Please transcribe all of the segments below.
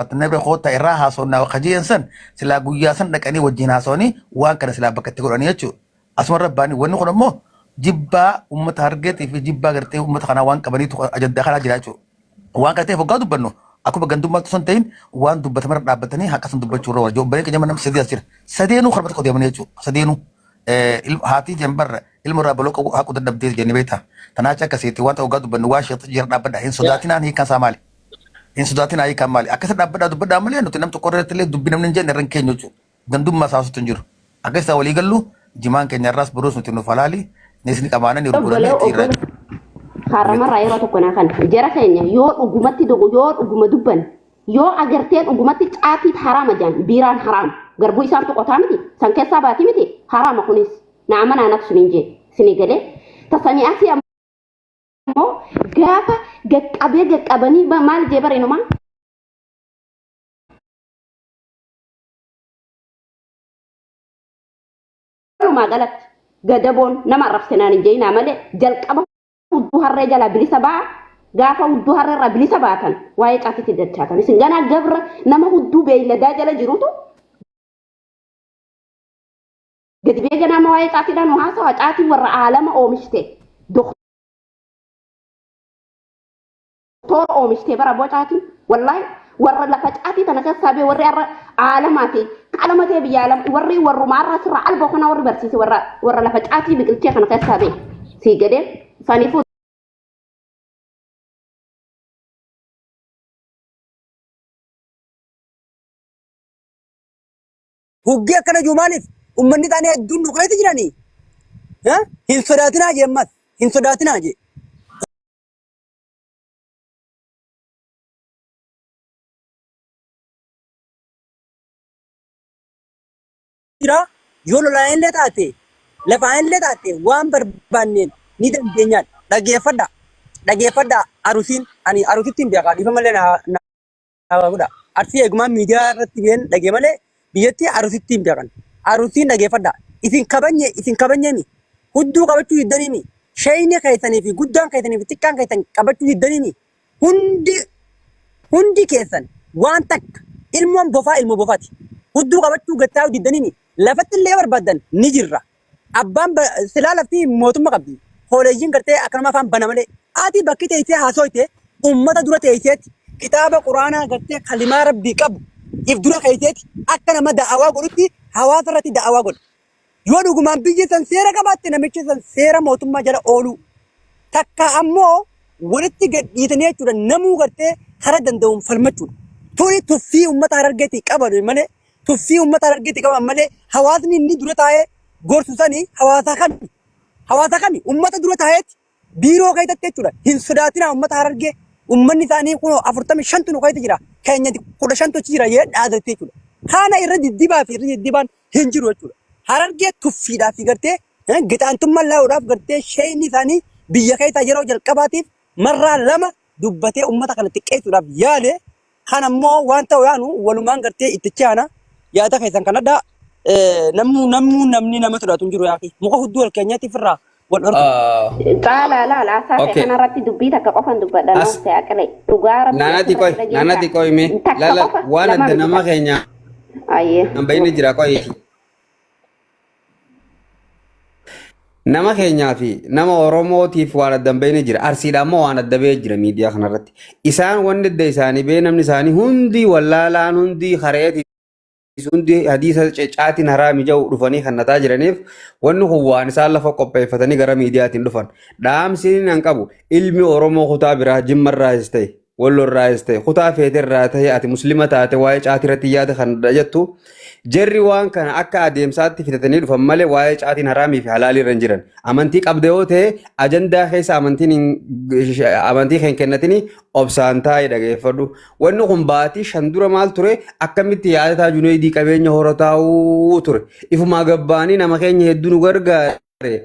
Gaafatanii bira koottaa irraa haasofnaa kaji'an san silaa guyyaa san dhaqanii wajjin haasofanii waan kana silaa bakka itti godhanii jechuudha. Asuma irra ba'anii wanni kun ammoo jibbaa uummata Harargeetii fi jibbaa gartee uummata kanaa waan qabaniitu ajandaa kanaa jira jechuudha. Waan kana ta'eef hoggaa dubbannu akkuma gandummaatti osoo hin ta'in waan dubbatamarra dhaabbatanii haqa san dubbachuu irra wajjin obboleen keenya nama sadii as jira. Sadeenuu karma tokko deemanii jechuudha. Sadeenuu haatii jambarra ilma irraa baloo qabu haquu dadhabdee jennee beektaa. Tanaacha akkasiitti wanta hoggaa dubbannu waan sheexi jira dhaabbadha. Hin sodaatinaan hiikaan isaa maali? Hin sodaatinaa hiikaan maali? Akkasa dhaabbadhaa dubbadhaa malee nuti nam tokko irratti illee dubbii namni hin jenne irra hin keenyu jechuudha. Gandummaa isaa osoo hin jiru. Akka isaa walii gallu jimaan keenya irraas boruus nuti nuuf halaali. Nis ni qabaana ni gurguranne Obbolee itti irra obbola kaarramarraa yeroo tokko naa kana jara keenya yoo dhugumatti dogo yoo dhuguma dubban yoo agartee dhugumatti caatiin haraama jaan biiraan haraama garbuu isaan tuqotaa miti san keessaa baati miti haraama kunis na amanaa nafsun hin jee sinii galee tasanii asii ammoo gaafa gaqqabee gaqqabanii maal jee bareenumaa walumaa galatti gadaboon nama arrabsinaan hin jeinaa malee jalqaba hudduu harree jalaa bilisa ba'a gaafa hudduu harree irraa bilisa baatan waa'ee caatitti dachaatan isin ganaa gabra nama hudduu beeyladaa jala jirutu gadi bee ganaa waa'ee caatiidhaan nu haasawa caatii warra aalama oomishte doktoora oomishtee bara abboo caatiin wallaahi warra lafa caatii tana keessaa bee warri har'a aalamaa fi qalama ta'e biyya alama warri warrumaa har'a sirraa alboo kana warri barsiise warra warra lafa caatii biqilchee kana keessaa bee sii gadee saniifuu Huggee akkana jiru maaliif? Uummanni isaanii hedduun nu keessa jiranii. Hin sodaatinaa jee ammas. Hin sodaatinaa jee. Jira yoo lolaan illee taate lafaan illee taate waan barbaanneen ni dandeenyaan dhageeffadha dhageeffadha arusiin ani arusitti hin beekaa dhiifama illee naa godha arsii eegumaan miidiyaa irratti been dhagee malee biyyatti arusitti hin beekan arusiin dhageeffadha isin kabanye isin kabanyemi hudduu qabachuu diddaniimi sheeyni keessanii fi guddaan keessanii fi xiqqaan keessan qabachuu diddaniimi Hundi hundi keessan waan takka ilmoon bofaa ilmo bofaati. Hudduu qabachuu gad taa'uu diddaniimi lafatti illee barbaaddan ni jirra. Abbaan silaa lafti mootumma qabdi. Kooleejjiin gartee akkanuma afaan bana malee. Ati bakki teessee haasooyte ummata dura teesseeti kitaaba quraanaa gartee kalimaa rabbii qabu if dura keesseeti akka nama da'awaa godhutti hawaasa irratti da'awaa godhi. Yoo dhugumaan biyyi san seera qabaatte namichi san seera mootummaa jala ooluu. Takka ammoo walitti gad dhiitanii jechuudha namuu gartee karaa danda'uun falmachuudha. Tuni tuffii uummata Harargeetii qaban malee tuffii uummata Harargeetii qaban malee hawaasni inni dura taa'ee gorsu sani hawaasa kami? Hawaasa kami? Uummata dura taa'eeti Biiroo keessatti jechuudha. Hin sodaatinaa uummata Harargee. Uummanni isaanii kunoo 45tu nu keessa jira. Keenya 15tu achi jira jedhee dhaadatti jechuudha. Kana irra diddibaa fi irra diddibaan hin jiru jechuudha. Harargee tuffiidhaa fi gartee gixaantummaa laa'uudhaaf gartee sheeyni isaanii biyya keessaa yeroo jalqabaatiif marraa lama dubbatee uummata kana xiqqeessuudhaaf yaale. Kan ammoo waan ta'u yaanu walumaan gartee itti chaana yaada keessan kanadha. Namuu namuu namni nama sodaatu hin jiru yaaqi. Muka hudduu wal keenyaatiif irraa wal dhorku. Caalaa laala haasaa kee Okay. kanarratti dubbii takka qofan dubbadha As naaf ta'e aqile dhugaa rabbii naanati asirratti qoy dhageessaa naanati qoy mee takka lala qofa waan lama adda miti nama takka keenya ayyee hin bayne jira qoy nama keenyaa fi nama Oromootiif waan adda hin bayne jira Arsiidha ammoo waan adda bahee jira miidiyaa kanarratti isaan wanni adda isaanii bee namni isaanii hundi wallaalaan hundi kareeti hundi hadiisa caatiin haraami jedhu dhufanii kannataa jiraniif wanni kun waan isaan lafa qopheeffatanii gara miidiyaatiin dhufan. Dhaamsi nan qabu ilmi Oromoo kutaa biraa Jimmarraayis ta'e Wallorraayis ta'e kutaa feeterraa ta'e ati muslima taate waa'ee caatii irratti yaada kan jettu jarri waan kana akka adeemsaatti fidatanii dhufan malee waa'ee caatiin haraamii fi halaalii irra hin jiran. Amantii qabda yoo ta'e ajandaa keessa amantiin amantii kan kennatini obsaan taa'ee dhageeffadhu. Wanni kun baatii 5 dura maal ture akkamitti yaadataa Juneeydii qabeenya horataa'uu ture. Ifumaa gabbaanii nama keenya hedduu nu gargaare.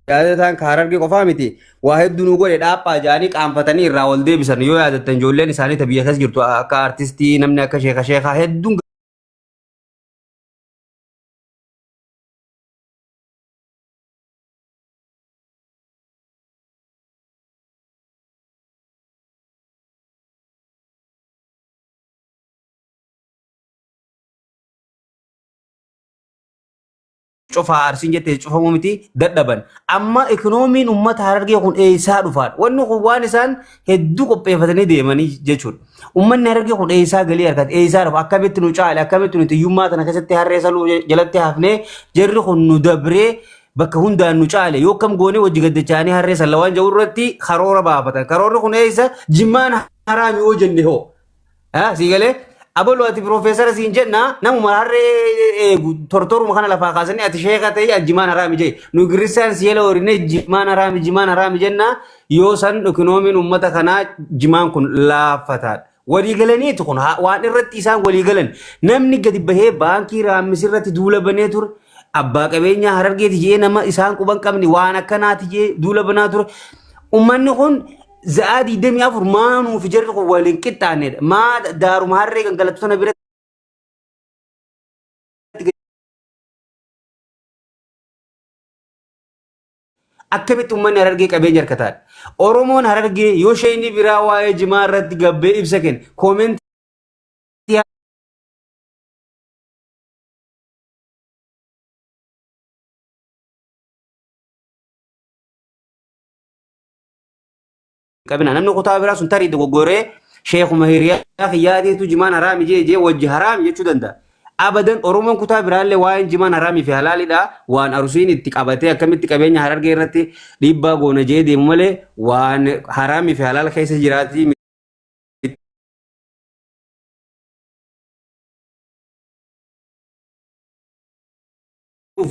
Yaadataan ka Harargee qofaa miti waa hedduu nu godhe dhaaphaa jaanii qaanfatanii irraa wal deebisan yoo yaadattan ijoolleen isaanii ta biyya keessa jirtu akka artistii namni akka sheeka sheekaa hedduun Cufaa Arsiin jette cufamuu miti dadhaban. Amma ikonoomiin uummata Harargee kun eessaa dhufaadha? Wanni kun waan isaan hedduu qopheeffatanii deemanii jechuudha. Uummanni Harargee kun eessaa galii argata? Eessaa dhufa? Akkamitti nu caale? Akkamitti nuti hiyyummaa tana keessatti harree saluu jalatti hafnee jarri kun nu dabree bakka hundaan nu caale yoo akkam goonee wajji gaddachaanii harree salla waan jedhu irratti karoora baafatan. Karoorri kun eessa? Jimmaan haraami yoo jenne hoo? Ah, sii galee abalu ati piroofeesara siin jenna namuma harree eegu tortoruma kana lafaa kaasanii ati sheeka ta'ii ati jimaan haraami jee nu girrisaan si jala horinee jimaan haraami jimaan haraami jenna yoo san ikonoomiin uummata kanaa jimaan kun laaffataadha. Walii galaniitu kun waan irratti isaan walii galan namni gadi bahee baankii raammis irratti duula banee ture abbaa qabeenyaa harargeeti jee nama isaan quban qabne waan akkanaati jee duula banaa ture. Uummanni kun Za'aa 24 maanuu fi jarri kun waliin qixxaanedha. Maa daaruma harree gangalattu sana biratti akkamitti uummanni harargee qabeenya harkataadha. Oromoon harargee yoo sheeyni biraa waa'ee jimaa irratti gabbee ibsa kenne koomentii qabina namni kutaa biraa sun tarii dogoggoree sheekuma hiriyaa kiyyaatiitu jimaan haraami jee jee wajji haraami jechuu danda'a. Abadan Oromoon kutaa biraallee waa'een jimaan haraamii fi halaalidha waan arusiin itti qabatee akkamitti qabeenya harargee irratti dhiibbaa goona jee deemu malee waan haraamii fi halaal keessa jiraatii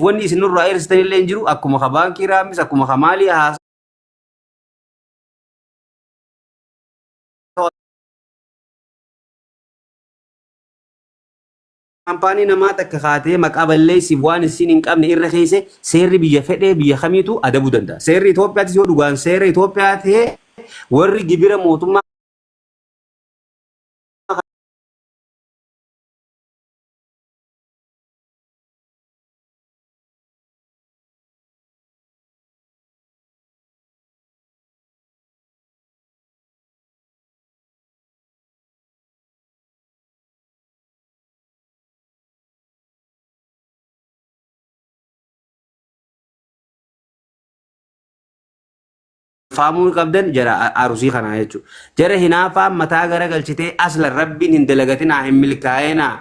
wanni isin nurraa hir'istan illee hin jiru akkuma ka baankii raamis akkuma ka maalii haasaa Kaampaanii namaa takka kaatee maqaa balleessiif waan isin hin qabne irra keesse seerri biyya fedhee biyya kamiitu adabuu danda'a. Seerri Itoophiyaattis yoo dhugaan seera Itoophiyaa ta'e warri gibira mootummaa faamuu qabdan jara arusii kanaa jechuudha. Jara hinaafaa mataa gara galchitee asla rabbiin hin dalagatinaa hin milkaa'inaa.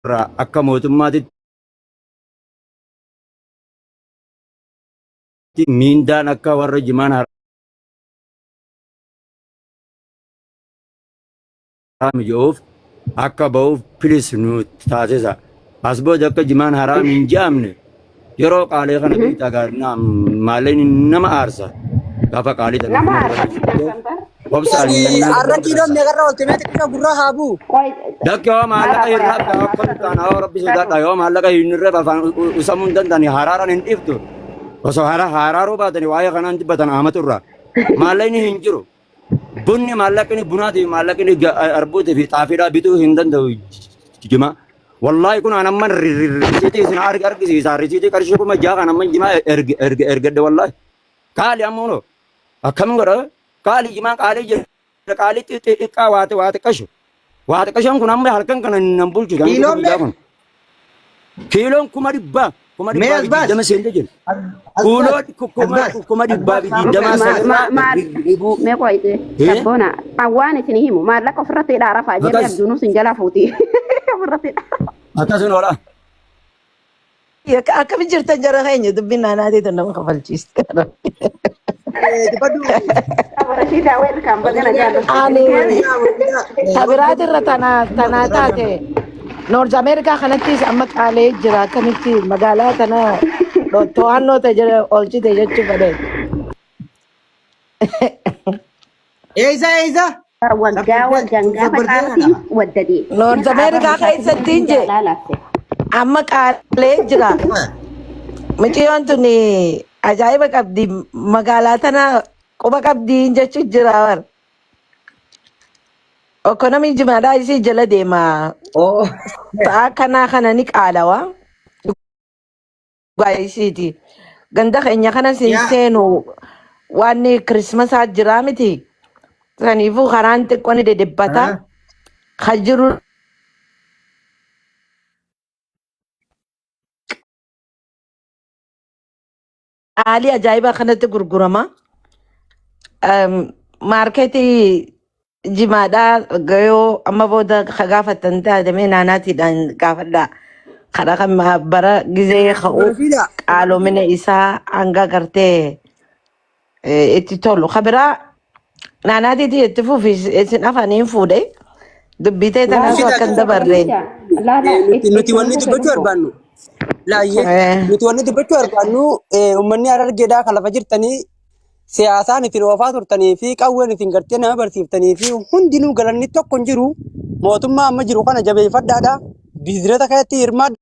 Irraa akka mootummaatitti miindaan akka warra jimaan haraami jedhuuf akka ba'uuf pilis nu taasisa. As booda akka jimaan haraami hin je'amne yeroo qaalee kana beektaa gaariinaa maallaqni nama aarsa. Gaafa qaalii tana Nama nama aarsa barbaachisa. Obsaan Ani nannaa har'a kiiloon meeqarra oolte mee xiqqoo gurraa haa bu'u. Qoy Dakki yoo maallaqa Mara hin qoy rabbe akkam ta'an yoo rabbi sodaadha yoo maallaqa hin irra afaan usamuu hin danda'ani haraaraan hin dhiftu. Osoo hara haraaruu baatani waa'ee kanaan dubbatan aamatu irraa. Maallaqni hin jiru. Bunni maallaqni bunaatii fi maallaqni arbuutii fi xaafiidhaa bituu hin danda'u jima. Wallaahi kun an amman risiitii isin argisiisa risiitii qarshii 6000 kan amman jimaa ergadhe wallaahi. Kaali amma kunoo akkam godha kaali jimaan qaalii jira qaalii xixiqqaa waate waate qashu. Waate qashan kun amma halkan kana nan bulchu Kiiloon guyyaa meeqa? kun. Kiiloon 100,000. Kuma Mee dhibbaa as fi baas. 20 seente jiru. As baas. Kuuloo As kuma baas. kuma As dhibbaa baas. fi 20 Ma sanirraa ma maal ribuu. mee qoyte sabboona waan isin himu maallaqa ofirratti hidhaa rafaa jarri Akkas abduunuu sin jalaa fuuti ofirratti hidhaa. akkasun oola. Akkami jirtan jara keenya dubbiin naannaatii nama kafalchiiste. Dubbadhu. Rashiidaa welcome bagana jaallattu. Ani tabiraatirra tanaa taate Noorz Ameerikaa kanattis amma qaalee jira akkamitti magaalaa tana to'annoo ta'e jala oolchite jechuu fedhe. Eeysa eeysa. Waggaa waggaan gaafa caaltiin waddadee. Noorz Ameerikaa keessatti hin jee amma qaalee jira. Mucayyoon tun ajaa'iba qabdi magaalaa tana quba qabdi jechuu jira war. Ekonomii jimaadhaa isii jala deema. Oo. Sa'a kanaa kana ni qaalawa. Dhugaa isiiti. Ganda keenya kana siin Yaa. seenu waan kirismasaa jiraa miti. Saniifuu karaan xiqqoo ni dedibbata. Ka jiru qaalii ajaa'ibaa kanatti gurgurama. Maarkeetii jimaadhaa gayoo amma booda ka gaafattan taate naanaatiidhaan gaafadhaa. Karaa kan bara gizee ka'u Rashiida. qaalomina isaa hanga gartee itti tolu. Ka biraa naanaatiitii itti fufi isin afaaniin fuudhe dubbitee tanaatu Rashiida. akkan dabarre. Laa laa Nuti itti wanni fufe dubbachuu lubbu. barbaannu. Laayyee nuti wanni dubbachuu barbaannu uummanni Harargeedhaa kan lafa jirtanii siyaasaan ittiin oofaa turtanii fi qawween ittiin gartee nama barsiiftanii fi hundinuu galanni tokko hin jiru. Mootummaa amma jiru kana jabeeffadhaadha. Biizinata keessatti hirmaadha.